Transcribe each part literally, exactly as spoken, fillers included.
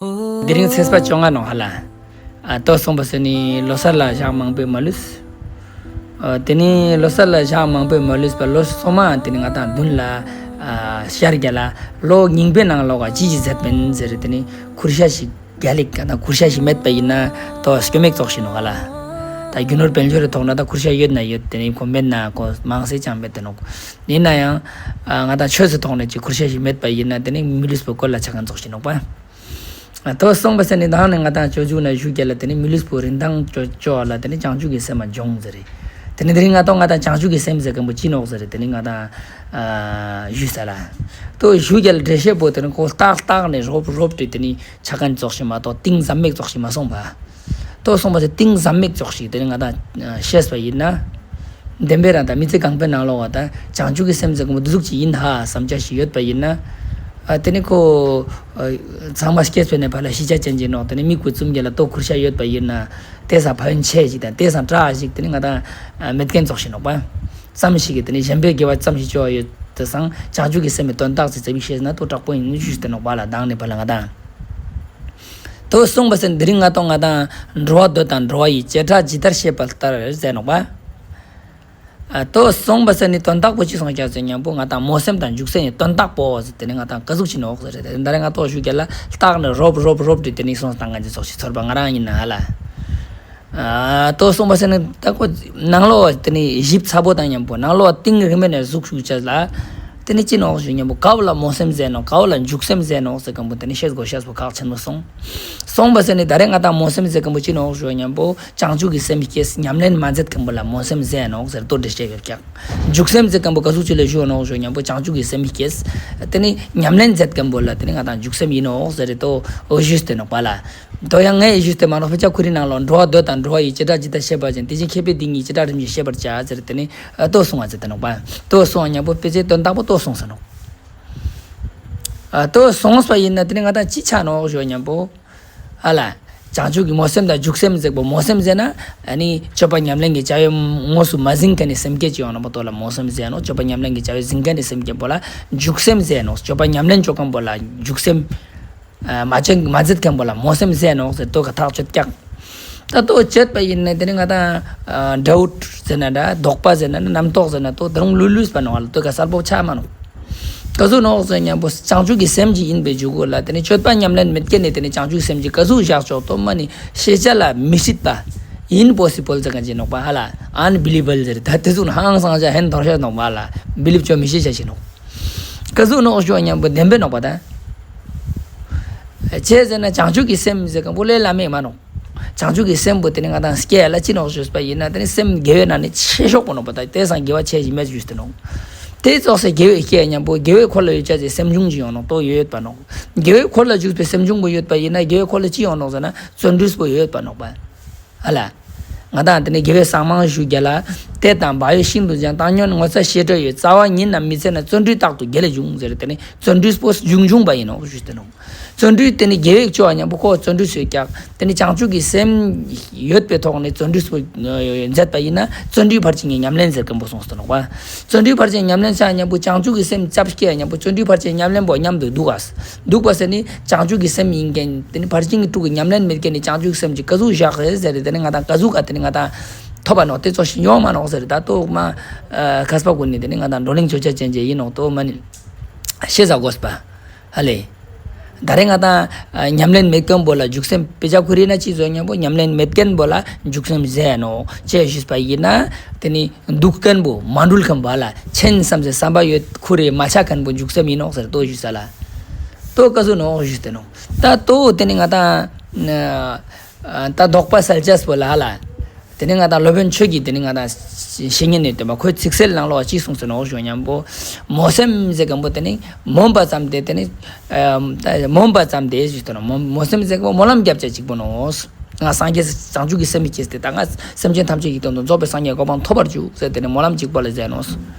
དེ་རིང་ཚེས་པ་བཅོ་ལྔ་ནོག་ཧ་ལ། ཨ་ཏོ་སོང་པ་སེ་ནི་ལོ་གསར་ལ་ཞག་མང་པོ་མ་ལུས། ཨ་དེ་ནི་ལོ་གསར་ལ་ཞག་མང་པོ་མ་ལུས་པ་ལོ་སོ་མ་དེ་ནི་ང་དང་མདུན་ལ་ཨ་ཤར་རྒྱ་ལ་ལོ་རྙིང་པའི་ནང་ལོག་ག་ཅི་ཅི་མཛད་པིན་ཟེར་དེ་ནི་ཁུར་ཤ་ཞིག་རྒྱ་ལིག་ག་ན་ཁུར་ཤ་ཞིག་མེད་པ་ཡིན་ན་ཏོ་སྐྱོ་མེད་ཙོགས་ཤིག་ནོག་ཧ་ལ། ད་རྒྱུ་ནོར་དཔལ་འབྱོར་རི་ཐོག་ན་ད་ཁུར་ཤ་ཡོད་ན་ཡོད་དེ་ནི་ཁོ་མེད་ན་ཁོ་མང་སེ་ཅང་མེད་དེ་ནོག། ཡིན་ན་ཡང་ཨ་ང་དང་ཆོས་སི་ཐོག་ནས་ཅིག་ཁུར་ཤ་ཞིག་མེད་པ་ཡིན་ན་དེ་ནི་མི་ལུས་པོ་བཀོལ་ལ་ཆ་མཁན་ཙོགས་ཤིག་ནོག་པ། ཨ་ཏོ་སོང་པ་སེ་ནི་ད་ནི་ང་དང་སྤྱོད་འཇུག་ན་ཞུ་རྒྱ་ལ་དེ་ནི་མི་ལུས་པོ་རིན་ཐང་ཅོ་ཅོ་ལ་དེ་ནི་བྱང་ཆུབ་ཀྱི་སེམས་མ་སྦྱོང་ཟེར་རེ། དེ་ནི་དེ་རིང་ང་ཏོ་ང་དང་བྱང་ཆུབ་ཀྱི་སེམས་ཟེར་མཁན་པོ་ཅི་ནོག་ཟེར་རེ་དེ་ནི་ང་དང་ཨ་ཞུས་ས་ལ། ཏོ་ཞུ་རྒྱ་ལ་འགྲེལ་བཤད་པོ་དེ་ནི་ཁོ་ཏག་ཏག་ནས་རོབ་རོབ་དེ་དེ་ནི་ཆ་མཁན་ཙོགས་ཤིག་མ་གཏོགས་གཏིང་ཟབ་མེད་ཙོགས་ཤིག་མ་སོང་པ། ཏོ་སོང་པ་སེ་གཏིང་ཟབ་མེད་ཙོགས་ཤིག་དེ་ནི་ང་དང་ཤེས་པ་ཡིན་ན། བདེན་པའི་རང་དང་མི་ཚེ་གང་པོའི་ནང་ལོགས་པ་དང་བྱང་ཆུབ་ཀྱི་སེམས་ཟེར་མཁན་པོ་འདི་ཟུག་ཅིག་ཡིན་ཧ་བསམ་བྱ་ཞིག་ཡོད་པ་ཡིན་ན། ཨ་དེ་ནི་ཁོ་ཨ་ཚང་མ་སྐྱེས་པའི་ནས་ཕར་ལ་ཤི་ཆ་ཅན་ཅིག་ནོག། དེ་ནི་མི་དགུ་གསུམ་བརྒྱ་ལ་ལྟོ་ཁུར་ཤ་ཡོད་པ་ཡིན་ན་དེ་སང་ཕན་ཡོན་ཆེ་ཞིག་དང་དེ་སང་དྲག་ཞིག་དེ་ནི་ང་དང་ཨ་མེད་མཁན་ཙོགས་ཤིག་ནོག་པ། ཙམ་ཞིག་གིས་དེ་ནི་གཞན་པའི་དགེ་བ་ཙམ་ཞིག་བཅོ་བ་ཡོད་དེ་སང་བྱང་ཆུབ་ཀྱི་སེམས་པའི་དོན་དག་ཅིག་ཙམ་ཤེས་ན་ཏོ་དྲག་པོ་ཡིན་ཞུས་ཏེ་ནོག་པ་ལ་དང་ནི་ཕར་ལ་ང་དང་། ཏོ་སོང་པ་སེ་དེ་རིང་ང་ཏོ་ང་དང་འགྲོ་བ་འདོད་དང་འགྲོ་བ་ཡི་བྱེ་བྲག་ཇི་ལྟར་ཤེས་པ་ལྟར་ཟེར་ནོག་པ། ཨ་ཏོ་སོང་པ་སེ་ནི་དོན་དག་པོ་ཅི་སོང་ཀྱག་ཟེར་ཉམ་པོ་ང་དང་སྨོན་སེམས་དང་འཇུག་སེམས་ནི་དོན་དག་པོ་ཟེར་དེ་ནི་ང་དང་ག་ཟུག་ཅི་ནོག་ཟེར་རེ་ད་རེ་ང་ཏོ་ཞུ་རྒྱ་ལ་ལྟག་ནི་རོབ་རོབ་རོབ་དེ་དེ་ནི་སོང་སྟངས་ཀ་ཅི་ཙོགས་ཤིག་ཚོར་བ་ང་རང་ཡིན་ན་ཧ་ལ། ཨ་ཏོ་སོང་པ་སེ་ནི་ད་ཁོ་ནང་ལོགས་དེ་ནི་ཞིབ་ཚ་པོ་དང་ཉམ་པོ་ནང་ལོགས་གཏིང་རིང་མེ་ནས་ཟུག་ཞུ་ཅ་ལ། དེ་ནི་ཅི་ནོག་ཞུ་ཉམ་པོ་ག་བོ་ལ་སྨོན་སེམས་ཟེར་ནོག་ག་བོ་ལ་འཇུག་སེམས་ཟེར་ནོག་ཟེར་མཁན་པོ་དེ་ནི་ཤེས་དགོས་ཤེས་པོ་ཁག་ཆེན་མོ་སོང་། སོང་པ་སེ་ནི་ད་རེ་ང་དང་སྨོན་སེམས་ཟེར་མཁན་པོ་ཅི་ནོག་ཞུ་ཉམ་པོ་བྱང་ཆུབ་ཀྱི་སེམས་སྐྱེས་ཉམས་ལེན་མ་མཛད་མཁན་པོ་ལ་སྨོན་སེམས་ཟེར་ནོག་ཟེར་ཏོ་འགྲེལ་བཤད་ཡོད་ཀྱག། འཇུག་སེམས་ཟེར་མཁན་པོ་ག་ཟུག་ཅིག་ལ་ཞུ་ནོག་ཞུ་ཉམ་པོ་བྱང་ཆུབ་ཀྱི་སེམས་སྐྱེས་དེ་ནི་ཉམས་ལེན་མཛད་མཁན་པོ་ལ་དེ་ནི་ང་དང་འཇུག་སེམས་ཡིན་ནོག་ཟེར་རེ་ཏོ་འོ་ཞུས་ཏེ་ནོག་པ་ལ། ཏོ་ཡང་ངས་ཞུས་ཏེ་མ་ནོག་དཔེ་ཆ་ཁོ་རའི་ནང་ལོགས་འགྲོ་བ་འདོད་དང་འགྲོ་བ་ཡི་བྱེ་བྲག་ཇི་ལྟར་ཤེས་པ་བཞིན་དེ་བཞིན་མཁས་པའི་སྡེ་གཉིས་བྱེ་བྲག་རིམ་བཞིན་ཤེས་པར་བྱ་ཟེར་དེ་ནི་ཨ་ཏོ་གསུངས་པ་ཟེར་ཏེ་ནོག་པ། ཏོ་གསུངས་པ་ཉམ་པོ་དཔེ་ཆའི་དོན་དག་པོ་ཏོ་གསུངས་ས་ནོག། ཨ་ཏོ་གསུངས་པ་ཡིན་ན་དེ་ནི་ང་དང་ཅི་ཆ་ནོག་ཞུ་ཉམ་པོ། ཨ་ལ། བྱང་ཆུབ་ཀྱི་སྨོན་སེམས་དང་འཇུག་སེམས་ཟེར་པོ་སྨོན་སེམས་ཟེར་ན་ཨ་ནི་སྤྱོད་པ་ཉམས་ལེན་གྱི་བྱ་བའི་དངོས་སུ་མ་ཟིན་མཁན་ནི་སེམས་བསྐྱེད་ཅིག་ཡོང་ན་པོ་ཏོ་ལ་སྨོན་སེམས་ཟེར་ནོག། སྤྱོད་པ་ཉམས་ལེན་གྱི་བྱ་བའི་ཟིན་མཁན་ནི་སེམས་བསྐྱེད་པོ་ལ་འཇུག་སེམས་ཟེར་ནོག། སྤྱོད་པ་ཉམས་ལེན་ཅོ་མཁན་པོ་ལ་འཇུག་སེམས། ཨ་མ་བྱེད་མ་མཛད་མཁན་པོ་ལ་སྨོན་སེམས་ཟེར་ནོག་ཟེར་ཏོ་ག་ཐག་ཆོད་ཀྱག། ད་ཏོ་བཅད་པ་ཡིན་ན་དེ་ནི་ང་དང་ཨ་ཌའུཊ་ཟེར་ན་འདྲ་དོགས་པ་ཟེར་ན་འདྲ་རྣམ་རྟོག་ཟེར་ན་ཏོ་ད་རུང་ལུས་ལུས་པ་ནོག་ལ་ཏོ་ག་གསལ་པོ་ཆ་མ་ནོག། ག་ཟུག་ནོག་ཟེར་ཉམ་པོ་བྱང་ཆུབ་ཀྱི་སེམས་ཅིག་ཡིན་པའི་འཇུག་གོ་ལ་དེ་ནི་སྤྱོད་པ་ཉམས་ལེན་མེད་མཁན་ནི་དེ་ནི་བྱང་ཆུབ་སེམས་ཅིག་ག་ཟུག་བཞག་ཆོག་ཏོ་མ་ནི་ཤེས་བྱ་ལ་མི་སྲིད་པ། ཨིམ་པོ་སི་བལ་ཟེར་མཁན་ཅིག་ནོག་པ་ཧ་ལ། ཨན་བི་ལི་བལ་ཟེར་ད་དེ་ཟུག་ནི་ཧང་སང་ཆ་ཧན་དོར་ཤ་ནོག་པ་ལ་བི་ལིབ་ཅོ་མི་ཤེས་ཆ་ཞིག་ནོག། ག་ཟུག་ནོག་ཞུ་ཉམ་པོ་བདེན་པའི་ནོག་པ་ད། ཅི་ཟེར་ན་བྱང་ཆུབ་ཀྱི་སེམས་ཟེར་མཁན་པོ་ལས་བླ་མེད་མ་ནོག། བྱང་ཆུབ་ཀྱི་སེམས་པོ་དེ་ནི་ང་དང་སྐྱེ་ཡ་ལ་ཅི་ནོག་ཞུས་པ་ཡིན་ན་དེ་ནི་སེམས་དགེ་བའི་ནང་ནས་ཆེ་ཤོས་པོ་ནོག་པ་ད་དེ་སང་དགེ་བ་ཆེ་ཞིག་མེད་ཞུས་ཏེ་ནོག། དེ་ཙོགས་སེ་དགེ་བའི་སྐྱེ་ཉམ་པོ་དགེ་བའི་འཁོར་ལ་ཡོད་ཆ་ཅེས་སེམས་བྱུང་ཅིག་ཡོང་ནོག་ཏོ་ཡོད་པ་ནོག། དགེ་བའི་འཁོར་ལ་འཇུག་པའི་སེམས་བྱུང་པོ་ཡོད་པ་ཡིན་ན་དགེ་བའི་འཁོར་ལ་ཅི་ཡོང་ནོག་ཟེར་ན་བརྩོན་འགྲུས་པོ་ཡོད་པ་ནོག་པ། ཨ་ལ། ང་དང་དེ་ནི་དགེ་བའི་སང་མང་ཞུ་རྒྱ་ལ། དད་དང་བག་ཡོད་ཤིན་ཏུ་སྦྱངས། བཏང་སྙོམས་ངོ་ཚ་ཤེས་འཕྲོ་ཡོད། རྩ་བ་ཉིད་རྣམས་མི་འཚལ་ན། བརྩོན་འགྲུས་རྟག་ཏུ་དགེ་ལ་འབྱུང་ཟེར་དེ་ནི་བརྩོན་འགྲུས་པོ་འབྱུང་འབྱུང་པ་ཡིན་ནོག་ཞུས་ཏེ་ནོག། བརྩོན་འགྲུས་དེ་ནི་དགེ་བའི་ཆོ་བ་ཉམ་པོ་ཁོ་བརྩོན་འགྲུས་སུ་ཀྱག། དེ་ནི་བྱང་ཆུབ་ཀྱི་སེམས་ཡོད་པའི་ཐོག་ནས་བརྩོན་འགྲུས་པོ་མཛད་པ་ཡིན་ན་བརྩོན་འགྲུས་ཕར་ཕྱིན་གྱི་ཉམས་ལེན་ཟེར་མཁན་པོ་གསུངས་ཏེ་ནོག་པ། བརྩོན་འགྲུས་ཕར་ཕྱིན་ཉམས་ལེན་ཆ་ཉམ་པོ་བྱང་ཆུབ་ཀྱི་སེམས་རྩབ་སྐྱེ་ཉམ་པོ་བརྩོན་འགྲུས་ཕར་ཕྱིན་ཉམས་ལེན་པོ་མཉམ་དུ་འདུག་ག། འདུག་པ་ཟེར་ནི་བྱང་ཆུབ་ཀྱི་སེམས་ཡིན་མཁན་དེ་ནི་ཕར་ཕྱིན་གྱི་དྲུག་གི་ཉམས་ལེན་མེད་མཁན་ནི་བྱང་ཆུབ་ཀྱི་སེམས་ཀྱི་ག་ཟུག་བཞག་རེད་ཟེར་ཏེ་དེ་ནི་ང་དང་ག་ཟུག་ག་དེ་ནི་ང་དང་ཐོབ་པ་ནོག་དེ་ཙོགས་ཤིག་ཡོང་མ་ནོག་ཟེར་ད་ཏོ་མ་ཨ་མཁས་པ་ཀུན་ནི་དེ་ནི་ང་དང་བགྲོ་གླེང་ཆོ་ཆ་ཅན་ཅན་ཡིན་ནོག་ཏོ་མ་ནི་ཤེས་ས་དགོས་པ། ཧ་ལེ། ད་རེ་ང་དང་ཨ་ཉམས་ལེན་མེད་མཁན་པོ་ལ་འཇུག་སེམས་དཔེ་ཆ་ཁོ་རའི་ནང་ཅི་ཟེར་ཉམ་པོ་ཉམས་ལེན་མེད་མཁན་པོ་ལ་འཇུག་སེམས་ཟེར་ནོག་ཅེས་ཞུས་པ་ཡིན་ན་དེ་ནི་འདུག་མཁན་པོ་མ་འགྲུལ་མཁན་པོ་ལ་ཆེན་བསམ་སེ་བསམ་པ་ཡོད་ཁོ་རའི་མ་ཆགས་མཁན་པོ་འཇུག་སེམས་ཡིན་ནོག་ཟེར་ཏོ་ཞུས་ས་ལ། ཏོ་ག་ཟུག་ནོག་ཞུས་ཏེ་ནོག། ད་ཏོ་དེ་ནི་ང་དང་ཨ་ད་དོགས་པ་སེལ་ཅེས་པོ་ལ་ཧ་ལ། དེ་ནི་ང་དང་སློབ་དཔོན་ཆོས་ཀྱི་དེ་ནི་ང་དང་བཤེས་གཉེན་ནི་སྟོན་པ་ཁོའི་ཚིག་གསལ་ནང་ལོགས་ཅི་གསུངས་ཟེར་ནོག་ཞུ་ཉམ་པོ། སྨོན་སེམས་ཟེར་མཁན་པོ་དེ་ནི་སྨོན་པ་ཙམ་དེ་དེ་ནི་ཨ་ད་སྨོན་པ་ཙམ་དེ་ཞུས་ཏེ་ནོག། སྨོན་སྨོན་སེམས་ཟེར་མཁན་པོ་སྨོན་ལམ་རྒྱབ་ཅེས་གཅིག་པོ་ནོག། ང་སངས་རྒྱས་བྱང་ཆུབ་ཀྱི་སེམས་སྐྱེས་ཏེ་ད་ང་སེམས་ཅན་ཐམས་ཅད་ཀྱི་དོན་དུ་རྫོགས་པའི་སངས་རྒྱས་གོ་འཕང་ཐོབ་པར་འགྱུར་ཟེར་དེ་ནི་སྨོན་ལམ་གཅིག་པོ་ལ་ཟེར་ནོག།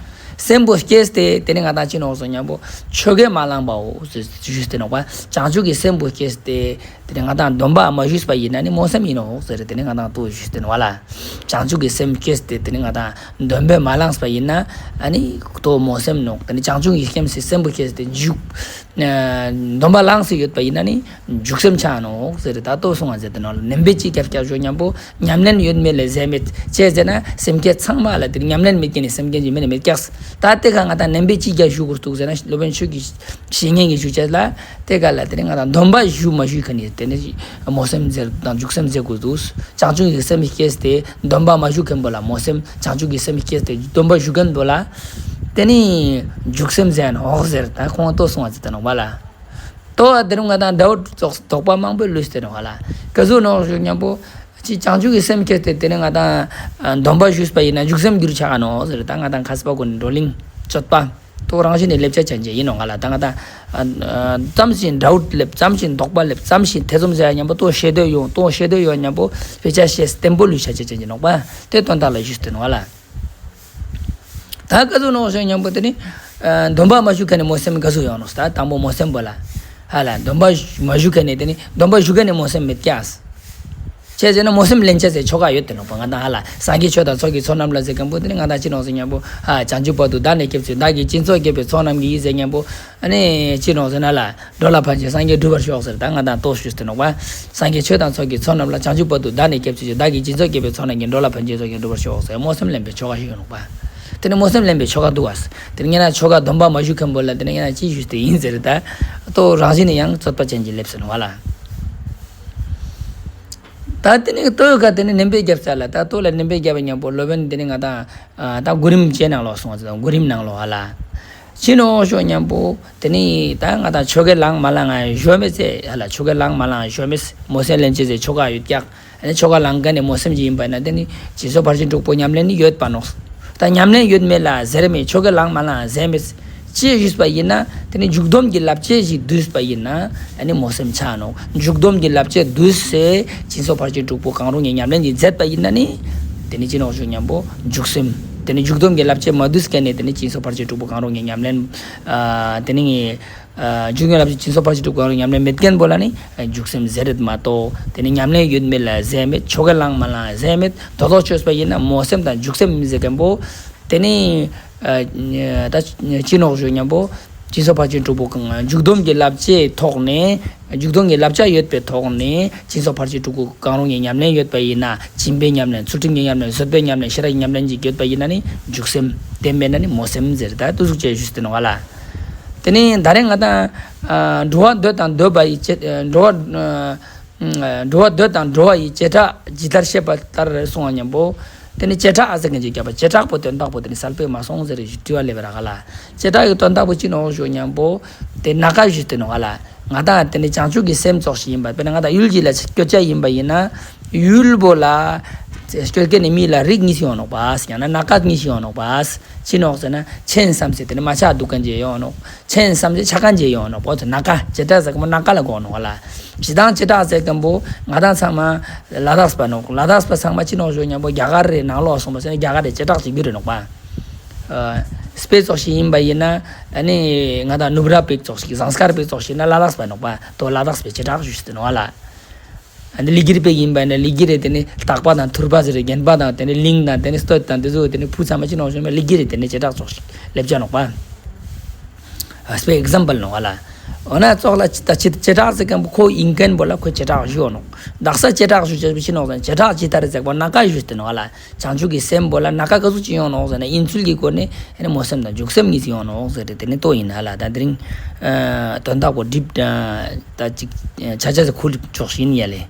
སེམས་པོ་སྐྱེས་ཏེ་དེ་ནི་ང་དང་ཅི་ནོག་ཟེར་ཉམ་པོ་ཆོ་གས་མ་བླངས་པའོ་ཞུས་ཏེ་ནོག་པ། བྱང་ཆུབ་ཀྱི་སེམས་པོ་སྐྱེས་ཏེ་དེ་ནི་ང་དང་སྡོམ་པ་མ་ཞུས་པ་ཡིན་ན་ནི་སྨོན་སེམས་ཡིན་ནོག་ཟེར་དེ་ནི་ང་དང་ཏོ་ཞུས་ཏེ་ནོག་པ་ལ། བྱང་ཆུབ་ཀྱི་སེམས་སྐྱེས་ཏེ་དེ་ནི་ང་དང་སྡོམ་པས་མ་བླངས་པ་ཡིན་ན་ཨ་ནི་ཏོ་སྨོན་སེམས་ནོག། དེ་ནི་བྱང་ཆུབ་ཀྱི་སེམས་སི་སེམས་པོ་སྐྱེས་ཏེ་འཇུག་སྡོམ་པ་བླངས་སེ་ཡོད་པ་ཡིན་ན་ནི་འཇུག་སེམས་ཆ་ནོག་ཟེར། ད་ལྟོ་གསུང་བ་ཟེར་ཏེ་ནོག་ལེ། ནན་པོ་ཅིག་རྒྱབ་རྒྱབ་ཞུ་མཉམ་པོ་ཉམས་ལེན་ཡོད་མེད་ལ་ཟེར་མེད་ཅེས་ཟེར་ན་སེམས་བསྐྱེད་ཚང་མ་ལ་དེ་ཉམས་ལེན་མེད་ཀྱི་ནི་སེམས་བསྐྱེད་ཅིག་མེད་ནི་མེད་ཀྱག། ད་དེ་ཀ་ང་དང་ནན་པོ་ཅིག་རྒྱབ་ཞུ་དགོས་འདུག་ཟེར་ན་སློབ་དཔོན་ཆོས་ཀྱི་བཤེས་གཉེན་གྱི་ཞུ་ཅེས་ལ་དེ་ཀ་ལ་དེ་ནི་ང་དང་སྡོམ་པ་ཞུ་མ་ཞུ་ཁན་ནི་དེ་ནི་སྨོན་སེམས་ཟེར་དང་འཇུག་སེམས་ཟེར་དགོས་འདུག། བྱང་ཆུབ་ཀྱི་སེམས་བསྐྱེད་དེ་སྡོམ་པ་མ་ཞུ་ཁན་པོ་ལ་སྨོན་སེམས། བྱང་ཆུབ་ཀྱི་སེམས་བསྐྱེད་དེ་སྡོམ་པ་ཞུ་ཁན་པོ་ལ་དེ་ནི་འཇུག་སེམས་ཟེར་ནོག་ཟེར། ད་ཁོང་ལྟོས་སོང་བ་ཟེར་ཏེ་ནོག་པ་ལེ། ལྟོས་དེ་རུ་ང་དང་འདྲ་བོ་དོགས་པ་མང་པོ་ལུས་ཏེ་ནོག་པ་ལེ། ཀ་ཟུག་ནོག་ཞུ་མཉམ་པོ་ཅི་བྱང་ཆུབ་ཀྱི་སེམས་བསྐྱེད་དེ་དེ་ནི་ང་དང་སྡོམ་པ་ཞུས་པ་ཡིན་ན་འཇུག་སེམས་འགྱུར་ཆ་ག་ནོག་ཟེར། ད་ང་དང་མཁས་པ་ཀུན་ནི་བགྲོ་གླེང་སྤྱོད་པ་ལྟོས་རང་བཞིན་ནི་ལེབ་ཆ་ཅན་ཅིག་ཡིན་ནོག་ལེ། ད་ང་དང་ཙམ་ཞིག་འདྲ་བོ་ལེབ་ཙམ་ཞིག་དོགས་པ་ལེབ་ཙམ་ཞིག་ཐེ་ཚོམ་ཟ་ཡ་མཉམ་པོ་ལྟོས་ཤེས་འདོད་ཡོང་ལྟོས་ཤེས་འདོད་ཡོང་མཉམ་པོ་དཔེ་ཆ་ཤེས་བརྟན་པོ་ལུས་ཆ་ཅན་ཅིག་ཡིན་ནོག་པ། དེ་དོན་དག་ལ་ཞུས་ཏེ་ནོག་པ་ལེ། ད་ཀ་ཟུག་ནོག་ཞུ་མཉམ་པོ་དེ་ནི་སྡོམ་པ་མ་ཞུ་ཁན་ནི་སྨོན་སེམས་ཀ་ཟུག་ཡོང་ནོག། ད་དང་པོ་སྨོན་སེམས་པོ་ལེ། ཧ་ལེ་སྡོམ་པ་མ་ཞུ་ཁན་ནི་དེ་ནི་སྡོམ་པ་ཞུ་ཁན་ནི་སྨོན་སེམས་མེད་ཀྱག། ཅི་ཟེར་ན་སྨོན་སེམས་ལེན་ཅེས་སི་ཆོ་ག་ཡོད་དེ་ནོག་པ། ང་དང་ཧ་ལེ་སངས་རྒྱས་ཆོས་དང་ཚོགས་ཀྱི་མཆོག་རྣམས་ལ་ཟེར་ཁན་པོ་དེ་ནི་ང་དང་ཅི་ནོག་ཟེར་མཉམ་པོ་ཧ་བྱང་ཆུབ་བར་དུ་བདག་ནི་སྐྱབས་སུ་མཆི། བདག་གིས་སྦྱིན་སོགས་བགྱིས་པའི་ཚོགས་རྣམས་ཀྱིས་ཟེར་མཉམ་པོ་ཨ་ནི་ཅི་ནོག་ཟེར་ན་ལེ། འགྲོ་ལ་ཕན་ཕྱིར་སངས་རྒྱས་འགྲུབ་པར་ཤོག་ཟེར། ད་ང་དང་ལྟོས་ཞུས་ཏེ་ནོག་པ། སངས་རྒྱས་ཆོས་དང་ཚོགས་ཀྱི་མཆོག་རྣམས་ལ། བྱང་ཆུབ་བར་དུ་བདག་ནི་སྐྱབས་སུ་མཆི། བདག་གིས་སྦྱིན་སོགས་བགྱིས་པའི་ཚོགས་རྣམས་ཀྱིས། འགྲོ་ལ་ཕན་ཕྱིར་ཚོགས་རྣམས་ཀྱིས། འགྲུབ་པར་ཤོག་ཟེར། སྨོན་སེམས་ལེན་པའི་ཆོ་ག་ཞིག་ཡོད་ནོག་པ། དེ་ནི་སྨོན་སེམས་ལེན་པའི་ཆོ་ག་འདུག་པ། དེ་ནི་ང་དང་ཆོ་ག་སྡོམ་པ་མ་ཞུ་ཁན་པོ་ལ་དེ་ནི་ང་དང་ཅི་ཞུས་ཏེ་ཡིན་ཟེར། ད་ལྟོས་རང་བཞིན་ནི་ཡང་རྩོད་པ་ཅན་ཅིག་ལེབས་སེ་ནོག་པ་ལེ། ད་དེ་ནི་ལྟོས་ཀ་དེ་ནི་ནན་པོ་རྒྱབ་ས་ལེ། ད་ལྟོས་ལ་ནན་པོ་རྒྱབ་པ་མཉམ་པོ་སློབ་དཔོན་དེ་ནི་ང་དང་ཨ་ད་གོ་རིམ་ཅན་ནང་ལོགས་སོང་ཙང་གོ་རིམ་ནང་ལོགས་ཧ་ལེ། ཅི་ནོག་ཞུ་མཉམ་པོ་དེ་ནི་ད་ང་དང་ཆོ་ག་ལེན་མ་ལེན་ཞུ་མེད་ཟེར་ཧ་ལེ། ཆོ་ག་ལེན་མ་ལེན་ཞུ་མེད། སྨོན་སེམས་ལེན་ཅེས་སི་ཆོ་ག་ཡོད་ཀྱག། ཨ་ནི་ཆོ་ག་ལེན་ཁན་ནི་སྨོན་སེམས་ཅིག་ཡིན་པ་ན་དེ་ནི་སྦྱིན་སོགས་ཕར་ཕྱིན་དྲུག་པོ་ཉམས་ལེན་ནི་ཡོད་པ་ནོག། ད་ཉམས་ལེན་ཡོད་མེད་ལ་ཟེར་མེད། ཆོ་ག་ལེན་མ་ལེན་ཟེར་མེད། ཅི་ཞུས་པ་ཡིན་ན་དེ་ནི་འཇུག་སྡོམ་གྱི་བསླབ་བྱ་ཞིག་བསྡུས་པ་ཡིན་ན་ཨ་ནི་སྨོན་སེམས་ཆ་ནོག། འཇུག་སྡོམ་གྱི་བསླབ་བྱ་བསྡུས་སེ་སྦྱིན་སོགས་ཕར་ཕྱིན་དྲུག་པོ་གང་རུང་གི་ཉམས་ལེན་ཅིག་མཛད་པ་ཡིན་ན་ནི་དེ་ནི་ཅི་ནོག་ཞུ་མཉམ་པོ་འཇུག་སེམས། དེ་ནི་འཇུག་སྡོམ་གྱི་བསླབ་བྱ་མ་བསྡུས་ཁན་ནི་དེ་ནི་སྦྱིན་སོགས་ཕར་ཕྱིན་དྲུག་པོ་གང་རུང་གི་ཉམས་ལེན་ཨ་དེ་ནི་ཨ་འཇུག་སྡོམ་གྱི་བསླབ་བྱ་སྦྱིན་སོགས་ཕར་ཕྱིན་དྲུག་པོ་གང་རུང་ཉམས་ལེན་མེད་ཁན་པོ་ལ་ནི་འཇུག་སེམས་ཟེར་རེད་མ་གཏོགས་དེ་ནི་ཉམས་ལེན་ཡོད་མེད་ལ་ཟེར་མེད། ཆོ་ག་ལེན་མ་ལེན་ཟེར་མེད། དོ་དོ་ཅོས་པ་ཡིན་ན་སྨོན་སེམས་དང་འཇུག་སེམས་ཟེར་ཁན་པོ་དེ་ནི་ཨ་ད་ཅི་ནོག་ཞུ་མཉམ་པོ་སྦྱིན་སོགས་ཕར་ཕྱིན་དྲུག་པོ་གང་འཇུག་སྡོམ་གྱི་བསླབ་བྱའི་ཐོག་ནས་འཇུག་སྡོམ་གྱི་བསླབ་བྱ་ཡོད་པའི་ཐོག་ནས་སྦྱིན་སོགས་ཕར་ཕྱིན་དྲུག་པོ་གང་རུང་གི་ཉམས་ལེན་ཡོད་པ་ཡིན་ན། སྦྱིན་པའི་ཉམས་ལེན། ཚུལ་ཁྲིམས་ཀྱི་ཉམས་ལེན། བཟོད་པའི་ཉམས་ལེན། ཤེས་རབ་ཀྱི་ཉམས་ལེན་ཅིག་ཡོད་པ་ཡིན་ན་ནི་འཇུག་སེམས། དེ་མེད་ན་ནི་སྨོན་སེམས་ཟེར། ད་དེ་ཟུག་ཅིག་ཞུས་ཏེ་ནོག་པ་ལེ། དེ་ནི་ད་རེས་ང་དང་ཨ་འགྲོ་བ་འདོད་དང་འདོད་པ་ཡི་བྱེ་ཨ་འགྲོ་བ་ཨ་འགྲོ་བ་འདོད་དང་འགྲོ་བ་ཡི་བྱེ་བྲག་ཇི་ལྟར་ཤེས་པ་ལྟར་གསུངས་པ་མཉམ་པོ། དེ་ནི་བྱེ་བྲག་ཟེར་ཁན་ཅིག་རྒྱབ་པ། བྱེ་བྲག་པོ་དོན་དག་པོ་དེ་ནི་གསལ་པོ་མ་སོང་ཟེར་དྲི་བ་ལེབས་པ་རག་ལེ། བྱེ་བྲག་གི་དོན་དག་པོ་ཅི་ནོག་ཞུ་མཉམ་པོ་དེ་སྣ་ཁ་ཞུས་ཏེ་ནོག་པ་ལེ། ང་དང་དེ་ནི་བྱང་ཆུབ་ཀྱི་སེམས་ཙོགས་ཤིག་ཡིན་པ། དཔེར་ན་ང་དང་ཡུལ་གཅིག་ལ་སྐྱོད་ཅེས་ཡིན་པ་ཡིན་ན་ཡུལ་པོ་ལ་སྐྱོད་ཁན་ནི་མི་ལ་རིགས་གཉིས་ཤིག་ཡོང་ནོག་པ། ཡང་ན་སྣ་ཁ་གཉིས་ཤིག་ཡོང་ནོག་པ། ཅི་ནོག་ཟེར་ན་ཆེན་བསམ་སེ་དེ་ནི་མ་ཆགས་འདུག་ཁན་ཅིག་ཡོང་ནོག། ཆེན་བསམ་སེ་ཆགས་ཁན་ཅིག་ཡོང་ནོག་པ། དེ་སྣ་ཁ་བྱེ་བྲག་ཟེར་ཁན་པོ་སྣ་ཁ་ལ་གོ་ནོག་པ་ལེ། སྤྱིར་བཏང་བྱེ་བྲག་ཟེར་ཁན་པོ་ང་དང་ཚང་མ་ལ་དྭགས་པ་ནོག། ལ་དྭགས་པ་ཚང་མ་ཅི་ནོག་ཞུ་མཉམ་པོ་རྒྱ་གར་རི་ནང་ལོགས་སོང་པ་སེ་ན་རྒྱ་གར་རི་བྱེ་བྲག་ཅིག་གྱུར་རེ་ནོག་པ། ཨ་དཔེ་ཙོགས་ཤིག་ཡིན་པ་ཡིན་ན་ཨ་ནི་ང་དང་ནུབ་ར་པའི་ཙོགས་ཤིག། ཟངས་དཀར་པའི་ཙོགས་ཤིག་ན་ལ་དྭགས་པ་ནོག་པ། དོ་ལ་དྭགས་པའི་བྱེ་བྲག་ཞུས་ཏེ་ནོག་པ་ལེ། ཨ་ནི་ལི་ཀིར་པེ་ཡིན་པ་ན་ལི་ཀིར་རི་དེ་ནི་སྟག་པ་དང་ཐུར་པ་ཟེར་རྒན་པ་དང་དེ་ནི་གླིང་དང་དེ་ནི་སྟོད་དང་དེ་ཚོ་དེ་ནི་བུ་ཚང་མ་ཅི་ནོག་ཞུ་མེད་ལི་ཀིར་རི་དེ་ནི་བྱེ་བྲག་ཙོགས་ཤིག་ལེབ་ཅེས་ནོག་པ། ཨ་དཔེ་ཨིག་ཛམ་པལ་ནོག་པ་ལེ། འོ་ན་ཙོགས་ལ་ཅི་ད་ཅི་བྱེ་བྲག་ཟེར་ཁན་པོ་ཁོ་ཡིན་ཁན་པོ་ལ་ཁོ་བྱེ་བྲག་ཞུ་ནོག། དག་ས་བྱེ་བྲག་ཞུ་ཅེས་པོ་ཅི་ནོག་ཟེར་ན་བྱེ་བྲག་ཇི་ལྟར་ཟེར་པོ་སྣ་ཁ་ཞུས་ཏེ་ནོག་པ་ལེ། བྱང་ཆུབ་ཀྱི་སེམས་པོ་ལ་སྣ་ཁ་ག་ཟུག་ཅིག་ཡོང་ནོག་ཟེར་ན་ཡིན་ཚུལ་གྱི་སྒོ་ནས་ཨ་ནི་སྨོན་སེམས་དང་འཇུག་སེམས་གཉིས་ཡོང་ནོག་ཟེར་ཏེ་དེ་ནི་ལྟོས་ཡིན་ཧ་ལེ། ད་དེ་རིང་ཨ་དོན་དག་པོ་སྒྲིབ་ཨ་ད་ཅིག་ཆ་ཆ་ཟེར་ཁུལ་ཅོག་ཤིག་ཡིན་ཡ་ལེ།